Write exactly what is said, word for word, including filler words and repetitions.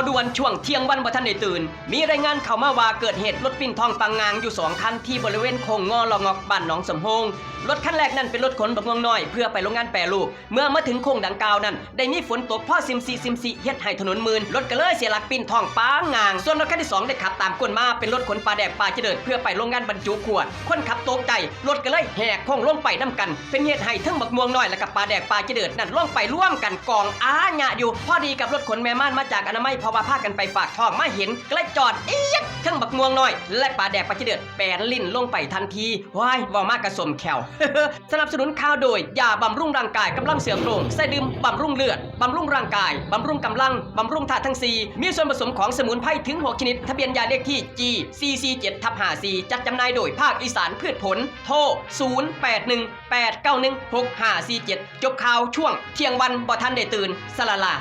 ด่วนช่วงเที่ยงวันบ่ทันได้ตื่น มีรายงานเข้ามาว่าเกิดเหตุรถปิ้นท้องปางงางอยู่สองคันที่บริเวณโค้งงอลองอกบ้านหนองสมโฮง รถคันแรกนั่นเป็นรถขนบักม่วงน้อยเพื่อไปโรงงานแปรรูป เมื่อมาถึงโค้งดังกล่าวนั้น ได้มีฝนตกพอซิมซีซิมซีเฮ็ดให้ถนนมื่น รถก็เลยเสียหลักปิ้นท้องปางงาง ส่วนรถคันที่สองได้ขับตามก้นมาเป็นรถขนปลาแดกปลาจะเดิดเพื่อไปโรงงานบรรจุขวด คนขับตกใจ รถก็เลยแหกโค้งลงไปนำกัน เป็นเหตุให้ทั้งบักม่วงน้อยและกับปลาแดกปลาจะเดิดนั่นลงไปร่วมกันกองอาญะอยู่ พอดีกับรถขนแม่ม่านมาจากอนามัยเพราะว่าพากันไปฝากท้องมาเห็น ก็เลยจอดเอียดทั้งบักม่วงน้อย และปลาแดกปลาจะเดิดแปนลิ้นลงไปทันที ว้าย เว้ามากระสมแขว สนับสนุนข่าวโดย ยาบำรุงร่างกายกำลังเสื่อมโทรม ใส่ดื่มบำรุงเลือด บำรุงร่างกาย บำรุงกำลัง บำรุงธาตุทั้งสี่ มีส่วนผสมของสมุนไพรถึงหกชนิด ทะเบียนยาเลขที่ G สี่สี่เจ็ดทับห้าสี่ จัดจำหน่ายโดยภาคอีสานพืชผล โทร ศูนย์แปดหนึ่งแปดเก้าหนึ่งหกห้าสี่เจ็ด จบข่าวช่วงเที่ยงวันบ่ทันได้ตื่น สะละลา